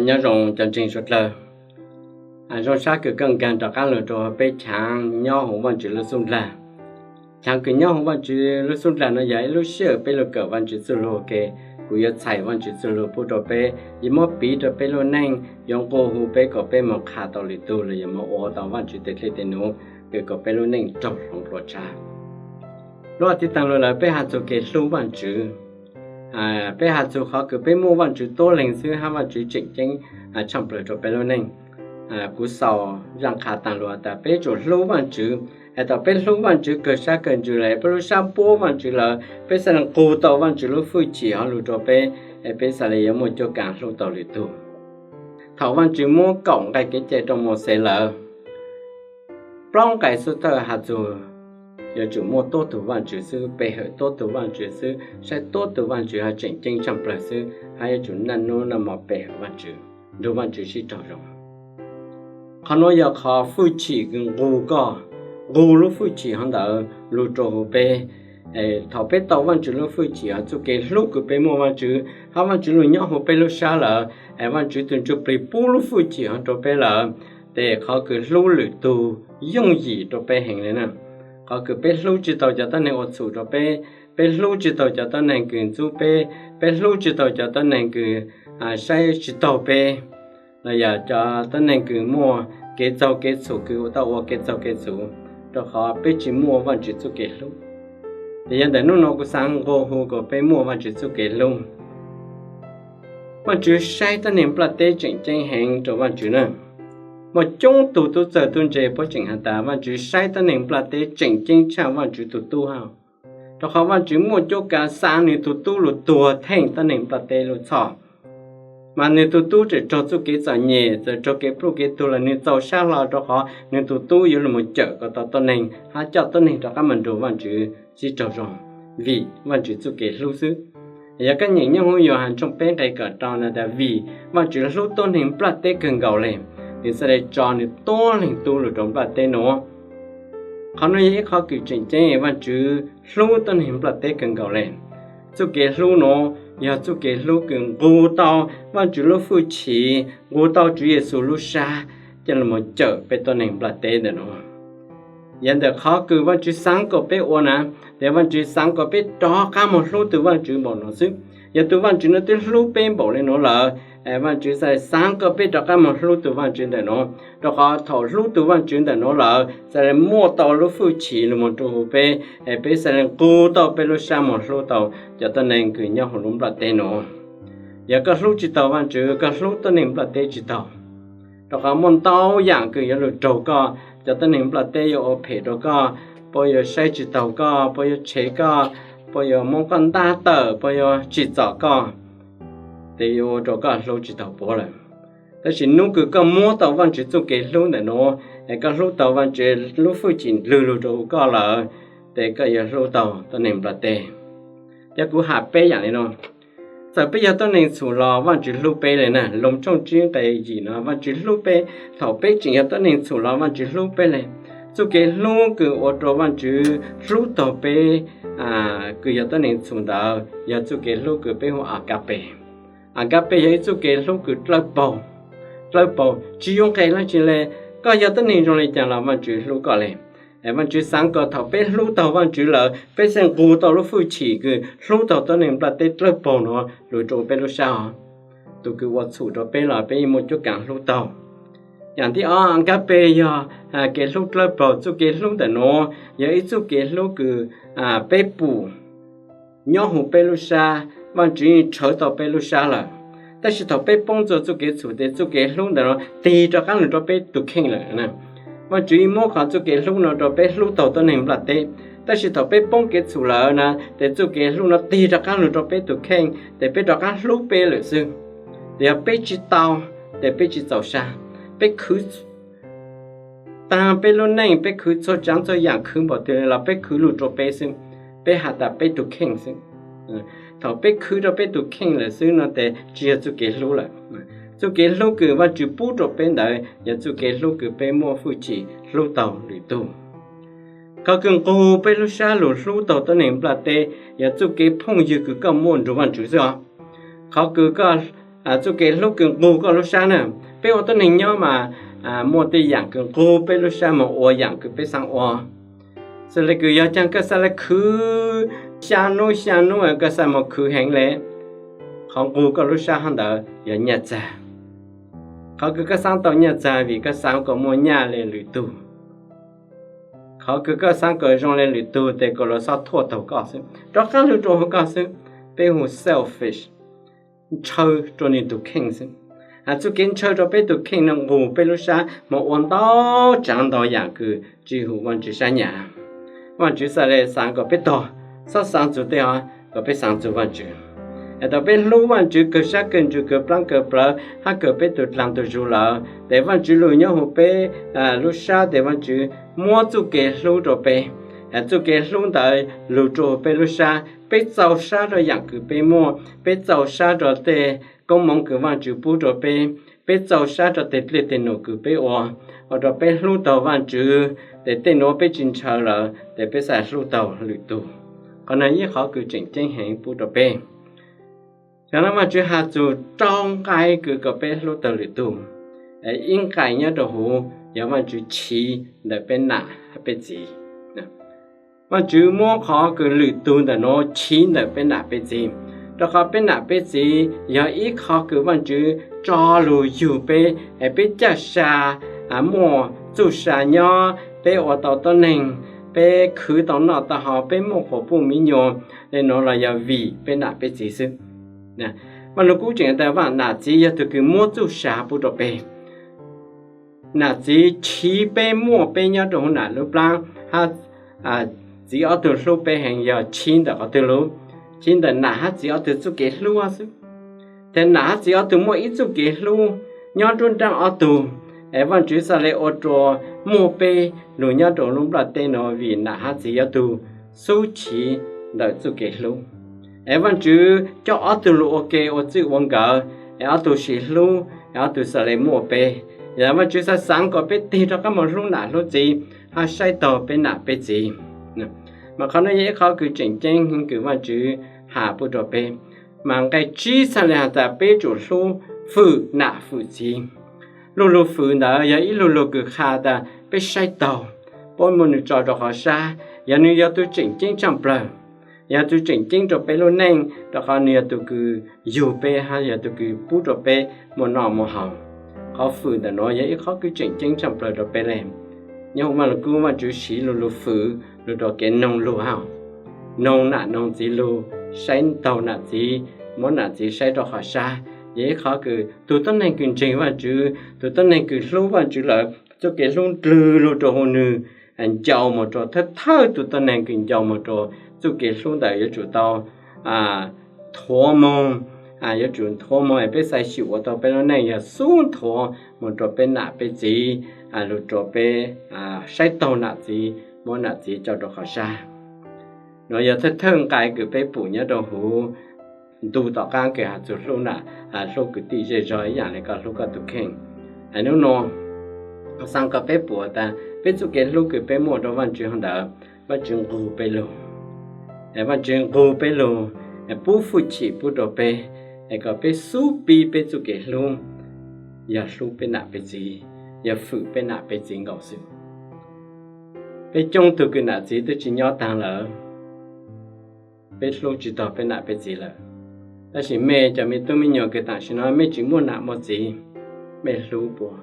Nyob zoo cov ntseeg suav dlawg, zoo sab kws koj nkaag rov qaab lug rua peb chaav nyob huv Vaajtswv lub xub ndlag. Chaav kws nyob huv Vaajtswv lub xub ndlag no yog ib lub sij hawm peb lug kawm Vaajtswv txuj lug ke. Kuv yuav txhais Vaajtswv txuj lug pub rua peb, yuav muab piv rua peb lub neej, yuav nqua hu peb kom peb moog qha tau lwm tug los yog moog ua tau Vaajtswv tug dlej tug num, kws kom peb lub neej raug hloov dlua tshab. Lub caij taag lug lawm peb has txug kev hlub Vaajtswv. Peb has txug qhov kws peb muaj Vaajtswv tuab leeg xwb hab Vaajtswv tseem ceeb tshaaj plawg rua peb lub neej. Kuv xaus zaaj qha taag lug tas peb yuav tsum hlub Vaajtswv. Has tas peb hlub Vaajtswv kawg sab kawg ntsws lawm, peb lub sab puab Vaajtswv lawm, peb xaav le nqug tau Vaajtswv lub fwj chim hov lug rua peb, peb xaav le yuav muaj cuab kaav hlub tau lwm tug. Thaum Vaajtswv muab kaum nqai kev cai rua Mauxes lawm, plaub nqai xub thawj has txug yuav tsum muaj tuab tug Vaajtswv xwb, pe hawm tuab tug Vaajtswv xwb, saib tuab tug Vaajtswv hab tseem ceeb tshaaj plawg xwb, hab yuav tsum naj nub naj mo pe hawm Vaajtswv, nrug Vaajtswv sib raug zoo. Qhov nuav yog qhov fwj chim kws nqug koj, nqug lub fwj chim hov ntawd lug rua huv peb. Thaum peb tau Vaajtswv lub fwj chim hab txuj kev hlub kws peb muaj Vaajtswv hab Vaajtswv lug nyob huv peb lub sab lawm, Vaajtswv tug Ntsuj Plig pub lub fwj chim hov rua peb lawm, tes qhov kws hlub lwm tug yooj yim rua peb heev le na. Qhov kws peb hlub tsi tau cov tuab neeg ua txhum rua peb, peb hlub tsi tau cov tuab neeg kws ntxub peb, peb hlub tsi tau cov tuab neeg kws saib tsi taug peb, los yog cov tuab neeg kws muaj kev txaug kev txhum kws tau ua kev txaug kev txhum, rua qhov peb tsi muaj Vaajtswv txuj kev hlub. Ces yog ntawm nub nuav kuv xaav nqua hu kom peb muaj Vaajtswv txuj kev hlub. Vaajtswv saib tuab neeg nplaj teb tseem ceeb heev rua Vaajtswv na. Muaj coob tug tub txawg tub ntse puab tseem has tas Vaajtswv saib tuab neeg nplaj teb tseem ceeb tshaaj Vaajtswv tug tub hab, rua qhov Vaajtswv muaj cuab kav xa nwg tug tub lug tuag theej tuab neeg nplaj teb lub txhoj. Mas nwg tug tub tseem raug txuj kev txom nyem, txawm raug kev pluj kev tuag los nwg txaus sab hlo rua qhov nwg tug tub yuav lug moog cawm kom tau tuab neeg hab coj tuab neeg rov qaab moog nrug Vaajtswv sib raug zoo, vim Vaajtswv txuj kev hlub xwb. Yog koj nyeem nyob huv Yauhas tshooj peb nqe kaum rau na tas vim Vaajtswv hlub tuab neeg nplaj teb kawg nkaus le, nwg xaav le tso nwg tuab leeg tub lug rua nplaj teb nuav. Qhov nuav yog ib qhov kws tseem ceeb, Vaajtswv hlub tuab neeg nplaj teb kawg nkaus le. Txuj kev hlub nuav yog txuj kev hlub kws nqug tau Vaajtswv lub fwj chim, nqug tau Tswv Yexus lub sab coj lug moog cawm peb tuab neeg nplaj teb ntawm nuav. Yog ntawm qhov kws Vaajtswv xaav kom peb ua na, tes Vaajtswv xaav kom peb rov qaab moog hlub tug Vaajtswv npaum nuav xwb. Yog tug Vaajtswv nuav twb hlub peb npaum le nuav lawm, Vaajtswv xaav kom peb rov qaab moog hlub tug Vaajtswv ntawm nuav, rua qhov thaum hlub tug Vaajtswv ntawm nuav lawm xaav le muaj tau lub fwj chim lug moog rua huv peb, peb xaav le nqug tau peb lub sab moog hlub tau cov tuab neeg kws nyob huv lub nplaj teb nuav. Yog koj hlub tsi taug Vaajtswv, koj hlub tuab neeg nplaj teb tsi taug. Rua qhov muaj ntau yaam kws yuav lug raug koj, cov tuab neeg nplaj teb yuav ua phem rua koj, puab yuav saib tsi taug koj, puab yuav tshev koj, puab yuav muab koj ntaab tawm, puab yuav tsim txom koj, tes yuav ua rua koj hlub tsi taug puab lawm. Tab sis nub kws koj muab tau Vaajtswv txuj kev hlub ntawm nuav, es koj hlub tau Vaajtswv lub fwj chim ndlwg lug rua huv koj lawm, tes koj yuav hlub tau tuab neeg nplaj teb. Cov kuv has peb yaam le nuav, txawm peb yog tuab neeg txhum los Vaajtswv hlub peb le na. Loos tshooj tsib nqe yim nuav, Vaajtswv hlub peb thaum peb tseem yog tuab neeg txhum los Vaajtswv hlub peb le. Txuj kev hlub kws ua rua Vaajtswv hlub taug peb kws yog tuab neeg txhum ntawd yog txuj kev hlub kws peb hu Agape. Agape yog ib txuj kev hlub kws dlawb paug, dlawb paug tsi yuav nqes dlaab tsi le. Koj yog tuab neeg zoo le caag los Vaajtswv hlub koj le. Vaajtswv xaav kom thaum peb hlub taug Vaajtswv lawm, peb xaav nqug tau lub fwj chim kws hlub taug tuab neeg nplaj teb dlawb paug nuav lug rua peb lub sab os. Tug kws ua txhum rua peb los peb yeej muaj cuab kaav hlub taug. Yaam thib ob, Agape yog kev hlub dlawb paug. Txuj kev hlub ntawm nuav yog ib txuj kev hlub kws peb pum nyob huv peb lub sab, Vaajtswv yeej tshawv tau peb lub sab lawm. Tab sis thaum peb poob rua txuj kev txhum tes txuj kev hlub ntawm nuav tig rov qaab lug rua peb tug kheej lawm. Vaajtswv yeej muab qhov txuj kev hlub nuav rua peb hlub taug tuab neeg nplaj teb. Tab sis thaum peb poob kev txhum lawm na, tes txuj kev hlub nuav tig rov qaab lug rua peb tug kheej, tes peb rov qaab hlub peb lawm xwb. Tes yog peb tsi tau, tes peb tsi txaus sab, peb khwv taag peb lub neej, peb khwv txhua tsaav txhua yaam, khwv npaum twg los peb khwv lug rua peb xwb, peb has tas peb tug kheej xwb. Thaum peb khwv rua peb tug kheej lawm xwb no tes tsi yog txuj kev hlub lawm. Txuj kev hlub kws Vaajtswv pub rua peb ntawd yog txuj kev hlub kws peb muaj fwj chim hlub taug lwm tug. Qhov kws nqug peb lub sab lug hlub taug tuab neeg nplaj teb yog txuj kev phooj ywg kws koj muaj nrug Vaajtswv xwb os. Qhov kws koj txuj kev hlub kws nqug koj lub sab na. Peb ua tuab neeg nyob mas muaj tej yaam kws nqug peb lub sab moog ua yaam kws peb xaav ua. Xws le kws yog caag koj xaav le khwv xyaa nub xyaa nub koj xaav moog khwv heev le, qhov nqug koj lub sab hov ntawd yog nyaj txag. Qhov kws koj xaav tau nyaj txag vim koj xaav kom muaj nyaj le lwm tug. Qhov kws koj xaav kom zoo le lwm tug tes kom luag xob thuaj taug koj xwb, rov qaab lug rua huv koj xwb. Peb hu selfish, ntshaw rua nwg tug kheej xwb. Txuj kev ntshaw rua peb tug kheej no nqug peb lub sab moog ua ntau tsaav ntau yaam kws tsi huv Vaajtswv sab nyam. Vaajtswv xaav le xaav kom peb tog, xob xaav txug tej hov, kom peb xaav txug Vaajtswv. Es thaum peb hlub Vaajtswv kawg sab kawg ntsws kawg plaab kawg plawv hab kawg peb tug dlaag tug zug lawm tes Vaajtswv lug nyob huv peb lub sab tes Vaajtswv muab txuj kev hlub rua peb. Txuj kev hlub ntawd lug rua huv peb lub sab, peb txaus sab rua yaam kws peb muaj, peb txaus sab rua tej koob moov kws Vaajtswv pub rua peb, peb txaus sab rua tej dlej tej num kws peb ua, ua rua peb hlub taug Vaajtswv, tes tej nuav peb tsi ntshaw lawm tes peb xaav hlub taug lwm tug. Qhov nuav ib qhov kws tseem ceeb heev pub rua peb. Cov nuav Vaajtswv has txug rau nqai kws kom peb hlub taug lwm tug. Ib nqai nyob rua huv yog Vaajtswv chiv ntawm peb nam hab peb txiv. Vaajtswv muab qhov kws lwm tug ntawm nuav chiv ntawm peb nam peb txiv, rua qhov peb nam peb txiv yog ib qhov kws Vaajtswv tso lug yug peb, es peb caj sa, muaj txuj sa nyob, peb ua tau tuab neeg, peb khwv tau noj tau haus, peb muaj quas puj mi nyuas, le nuav los yog vim peb nam peb txiv xwb. Vaaj Lug Kub tseem tas Vaaj nam txiv yog tug kws muab txuj sa pub rua peb. Nam txiv chiv peb muaj peb nyob rua huv nam lub plaab hab txiv ob tug hlub peb heev yog chiv ntawm qhov twg lug? Chiv ntawm nam hab txiv ob tug txuj kev hlub xwb. Tes nam hab txiv ob tug muaj ib txuj kev hlub nyob nruab nraab ob tug, es Vaajtswv xaav le ua rua muaj peb lug nyob rua lub nplaj teb nuav vim nam hab txiv ob tug xub chiv ntawm txuj kev hlub. Es Vaajtswv coj ob tug lug ua ke ua txij ua nkawm, es ob tug sib hlub, es ob tug xaav le muaj peb. Yog Vaajtswv xaav xaav kom peb tig rov qaab moog hlub nam hlub txiv, hab saib taug peb nam peb txiv. Mas qhov nuav yog ib qhov kws tseem ceeb kws Vaajtswv has pub rua peb. Mas nqai tsib txhaj le has tas peb yuav tsum hlub, fwm nam fwm txiv. Lu lug fwm ntawd yog ib lu lug kws qha tas peb saib taug, puab muab nwg tso rua qhov sab, yog nwg yog tug tseem ceeb tshaj plawg, yog tug tseem ceeb rua peb lub neej, rua qhov nwg yog tug kws yug peb hab yog tug kws pub rua peb muaj noj muaj haus. Qhov fwm ntawm nuav yog ib qhov kws tseem ceeb tshaj plawg rua peb le. Nyob huv Vaaj Lug Kub Vaajtswv siv lu lug fwm lug rua kev noog lug hab, noog nam noog txiv lug, saib taug nam txiv, muab nam txiv saib rua qhov sab. Yog ib qhov kws tug tuab neeg kws ntseeg Vaajtswv, tug tuab neeg kws hlub Vaajtswv lawm, txuj kev hlub dlwg lug rua huv nwg, ncau moog rua thawj thawj tug tuab neeg kws ncau moog rua txuj kev hlub ntawd yuav tsum tau nthuav moog, yuav tsum nthuav moog es peb xaiv xyum ua tau peb lub neej yog xub nthuav moog rua peb nam peb txiv, lug rua peb saib taug nam txiv, muab nam txiv tso rua qhov sab. Nuav yog thawj thawj nqai kws peb pum nyob rua huv ntu tom qaab kws has txug hlub nam, hlub kwv tij zej zog ib yaam le koj hlub koj tug kheej. Nub nua xaav kom peb pum tas peb txuj kev hlub kws peb muaj rua Vaajtswv hov ntawd, Vaajtswv nqug peb lug, Vaajtswv nqug peb lug, pub fwj chim pub rua peb, es kom peb xub pib peb txuj kev hlub yog hlub peb nam peb txiv, yog fwm peb nam peb txiv nkaus xwb. Peb coob tug kws nam txiv twb tsi nyob taag lawm, peb hlub tsi taug peb nam peb txiv lawm. Tab sis mej cov me tub me nyuam kws tam sim no mej tsi muaj nam muaj txiv, mej hlub puab,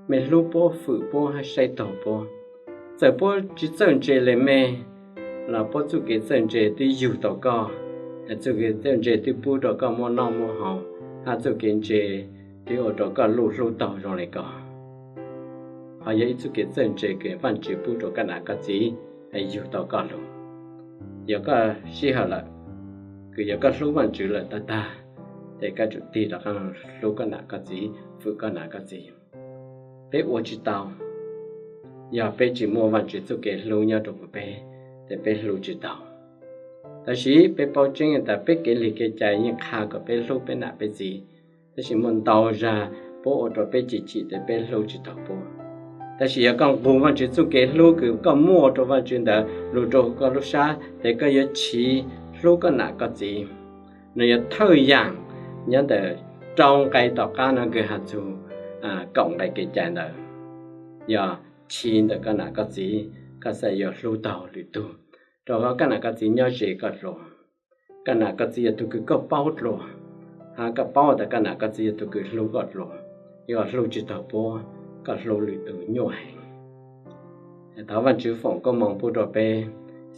mej hlub puab, fwm puab hab saib taug puab. Txawm puab tsi txawj ntse le mej los puab txuj kev txawj ntse twb yug tau koj, txuj kev txawj ntse twb pub rua koj muaj noj muaj haus, hab txuj kev ntse twb ua rua koj luj hlub taug zoo le koj. Ho yog ib txuj kev txawj ntse kws Vaajtswv pub rua koj nam koj txiv, yug tau koj lug. Yog koj sij hawm lawm, kws yog koj hlub Vaajtswv lawm tag tag, ces koj tsum tig rov qaab hlub koj nam koj txiv, fwm koj nam koj txiv. Peb ua tsi tau, yog peb tsi muaj Vaajtswv txuj kev hlub nyob rua huv peb, ces peb hlub tsi tau. Tab sis peb paub tseeb tas peb kev lig kev cai yeej qha kom peb hlub peb nam peb txiv, tab sis muaj ntau zag puab ua rua peb chim chim tes peb hlub tsi taug puab. Tab sis yog koj nqug Vaajtswv txuj kev hlub kws koj muaj rua Vaajtswv ntawd lug rua huv koj lub sab, tes koj yuav chiv hlub koj nam koj txiv. Nuav yog thawj yaam nyob ntawm rau nqe tom qab no kws has txug kaum nqe kev cai ntawd, yog tshij ntawm koj nam koj txiv, koj xav yuav hlub taug lwm tug, rau qhov koj nam koj txiv nyob ze koj dlua, koj nam koj txiv yog tug kws koj paub dlua, hab koj paub tas koj nam koj txiv yog tug kws hlub koj dlua, yog hlub tsi taug puab, koj hlub lwm tug nyuaj heev. Thov Vaajtswv foom koob moov pub rua peb,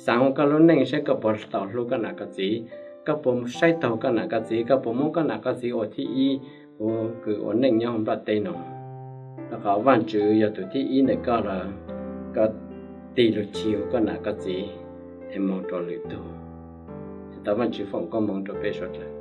xaav ua koj lub neej saib koj puas tau hlub koj nam koj txiv, koj puas saib taug koj nam koj txiv, koj puas muab koj nam koj txiv ua thib ib, ua kws ua neej nyob huv nplaj teb no. Rau qhov Vaajtswv yog tug thib ib ntawm koj lawm, koj tig lug tshij huv koj nam koj txiv, es moog rua lwm tug. Thov Vaajtswv foom koob moov rua peb suav dlawg.